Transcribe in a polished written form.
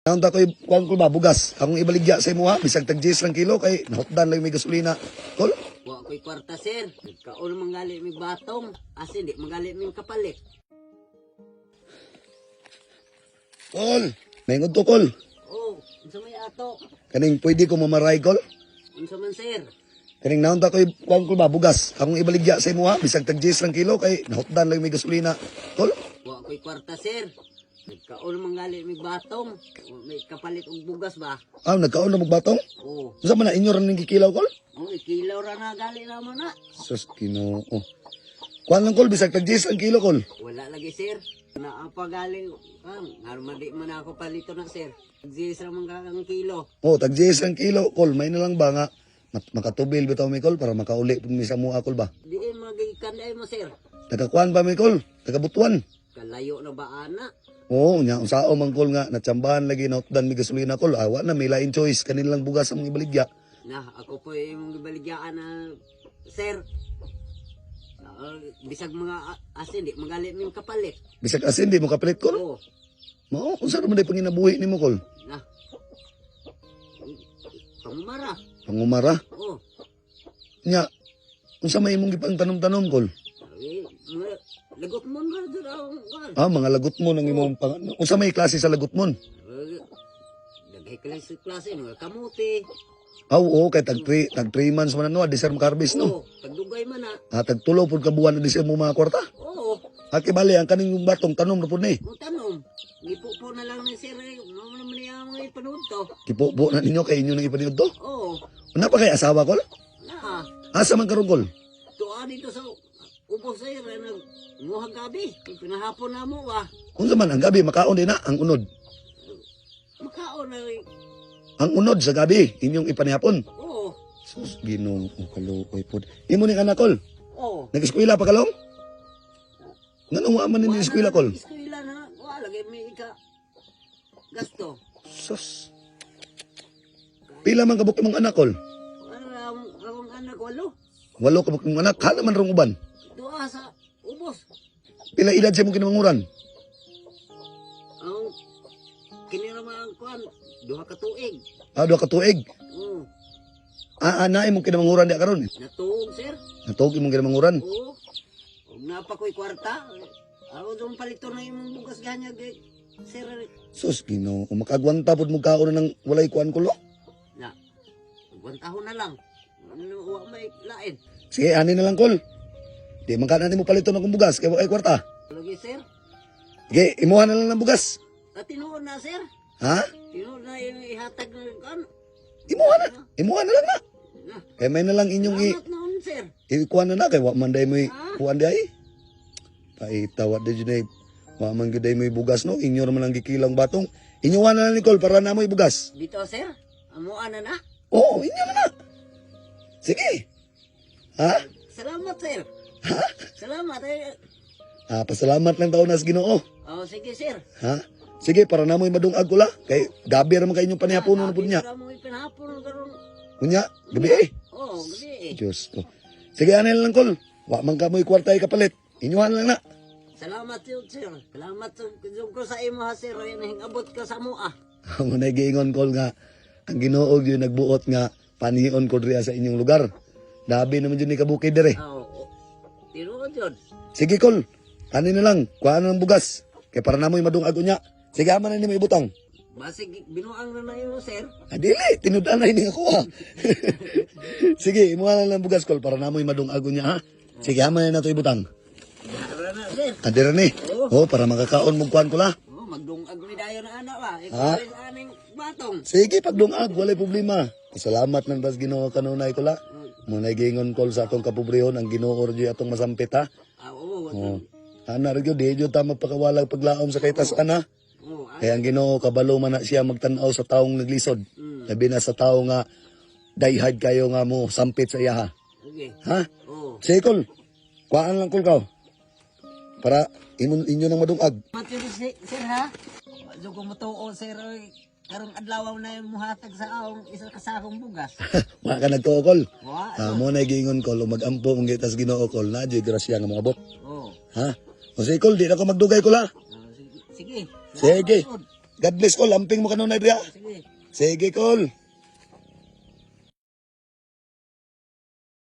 Naunta ko'y kuan ko ba bugas. Akong ibaligya sa imuha bisag tag 10 lang kilo kay nahutdan lang may gasolina. Kol, Wa ko'y kwarta, sir. Nagkaon mangali mig batong. Asin di mangali mig kapalit. Kol. Naingon to, kol. Oh, unsa may ato? Kaning pwede ko mamaray, kol. Unsa man, sir? Kaning naunta ko'y kuan ko ba bugas. Akong ibaligya sa imuha bisag tag 10 lang kilo kay nahutdan lang may gasolina. Kol, Wa ko'y kwarta, sir. Nagkaon mangali mig batong. Wa may kapalit og bugas ba? Ah, nagkaon na magbatong. Oh, Unsa man na inyo ra ning gikilaw, kol? oh, ikilaw ra na gali na mo na. Sus, Ginoo. Kuan lang, kol, bisag tag 10 ang kilo, kol. Wala lagi, sir. Naa pa gali. Ah, ngaro man di man ako palito na, sir. Exist ra man ka ang kilo. Oh, tag 10 ang kilo, kol. May na lang ba nga makatubil bitaw mi, kol, para makauli pud mi sa mua, kol ba. Diin magikanday mo, sir. Tagakuan pa mi, kol, tagabutuan. Kalayo na ba ana? Oo, nya unsao man, kol, nga natsambahan lagi nautdan mi gasolina, kol. Awa na may lain choice kanilang bugas ang ibaligya. Na, ako po imong gibaligyaan na, sir. Ah, bisag mga asin di magali ming kapalit. Bisag asin di mo kapalit, kol. Oo, Mao unsa man day panginabuhi nimo, kol? Na. Pangumara. Pangumara. Oo. Nya unsa may imong gipangtanom-tanom, kol? Eh, mga lagot mo na dyan ang kuwan. Ah, mga lagot mo ng imong pang unsa may klase sa lagot mo? Eh, daghay klase klase mga kamuti. Ah, oo, kay tag 3 months man na no, di sir makarbis no. Oo, tagdugay man na. Ah, tag tulo pud ka buwan na di sir mo mga kwarta. Oo, Ah, kay bali ang kaning yung batong tanom na pud ni. mo tanom. Gipupo na lang ni sir eh. Mao naman niya ang mga ipanood to. Kipubo na ninyo kay inyo nang ipaniod to. Oo, Una pa kay asawa, kol? na. Asa man karon, kol? Tuwa dito sa ubos, sir, eh, nag nguha gabi. Pinahapon na mo ah. Unsa man ang gabi makaon din na ang unod. Makaon na eh. Ang unod sa gabi inyong ipanihapon. Oo. Sus, Ginoo, kaluoy pod. Imo ning anak, kol. Oo. Nag-eskwela pa kalong? Nganong wa man ni eskwela, kol? Eskwela na. Wa lagi may ika gasto. Sus. Pila man kabuk imong anak, kol? Ano ang akong anak, walo. Walo kabuk imong anak, hala man rong uban. Duha sa ubos. Pila edad sa imong kinamanguran? Ang kini ra man ang kuan, duha ka tuig. Ah, duha ka tuig. Oo. Ah, ana imong kinamanguran di karon. Natuog, sir. Natuog imong kinamanguran. Oo. Ug napa ko'y kwarta. Ako dong palito na imong bugas ganya kay sir. Sus, Ginoo, makagwanta pod mo kaon na ng walay kuan kulo. Na. Gwantahon na lang. Ano wa may lain. Sige, ani na lang, kol. Di man ka na nimo paliton akong bugas kay wa kay kwarta. Lagi, sir. Sige, imuha na lang ng bugas. At tinuod na, sir. Ha? Tinuod na yung ihatag ng kan. Imuha na. Imuha na lang na. Na. Kay may na lang inyong i Salamat noon, sir. ikuan na na kay wa man day mo'y kuan di ay. Paitawa di jud ay wa man gyud ay mo'y bugas no. Inyo ra man ang gikilang batong. Inyuha na lang ni kol para na mo'y bugas. Dito, sir. Amuan na na. Oo, inyo na na. Sige. Ha? Salamat, sir. Ha? Salamat. Eh. Ah, pasalamat lang taon nas Ginoo. Oh, sige, sir. Ha? Sige, para na mo'y madungag ko la. Kay gabi ra man kay inyong panihaponon na pud niya. Gabi ra mo ipinahapon karon. Unya, gabi eh. Oh, gabi eh. Diyos ko. Sige, ano lang, kol. Wa man ka mo'y kwarta ay kapalit. Inyuhan lang na. Salamat yun, sir. Salamat yun ko sa imo ha, sir. Ay, nahingabot ka sa mua. Mo na giingon, kol, nga ang Ginoo gyud nagbuot nga panion ko diri sa inyong lugar. Dabi naman jud ni kabukid dire. Oh, oh. Tinuod yun. Sige, kol. Ani na lang, kuhaan na ng bugas. Kay para namoy madungag unya. Sige, ama na nimo ibutang. Basig binuang na na imo, sir. Ah, dili, tinud-an na ini ako ha. Sige, imuha na lang bugas, kol, para namoy madungag unya ha. Sige, ama na nato ibutang. Tara na, sir. Adira ni. Oh, para makakaon mo kuan ko la. Oh, magdungag ni dayon na anak ba. Ha? Ikaw sa aning batong. Sige, pagdungag, walay problema. Salamat ng tas Ginoo kanunay ko la. Munay giingon, kol, sa atong kapobrehon ang Ginoo ra gyud atong masampit ha. Ah, oo. Oh. Ana ra gyud di gyud ta magpakawalag paglaom sa kay ana. Oh, ah, Kaya ang Ginoo kabalo man na siya magtan-aw sa taong naglisod. Labi na sa tao nga diehard kayo nga mo sampit sa iya ha. okay. Ha? Oh. Sige, kol. Kuhaan lang, kol, kaw. Para inyo, inyo nang madungag. Matiro sir ha. Wa ko matuo, sir. Oy. Karong adlaw na yung muhatag sa akong isa ka sakong bugas. Wa ka nagtuo, kol. Wa. Ah, mo na giingon, kol, magampo mong gitas Ginoo, kol, na di grasya nga moabot. Oh. Ha? O sige, kol, di na ko magdugay ko la. Oh, sige. Sige. Sige. Salamat, sir. God bless, Kol. Amping mo kanunay diha. Sige. Sige, Kol.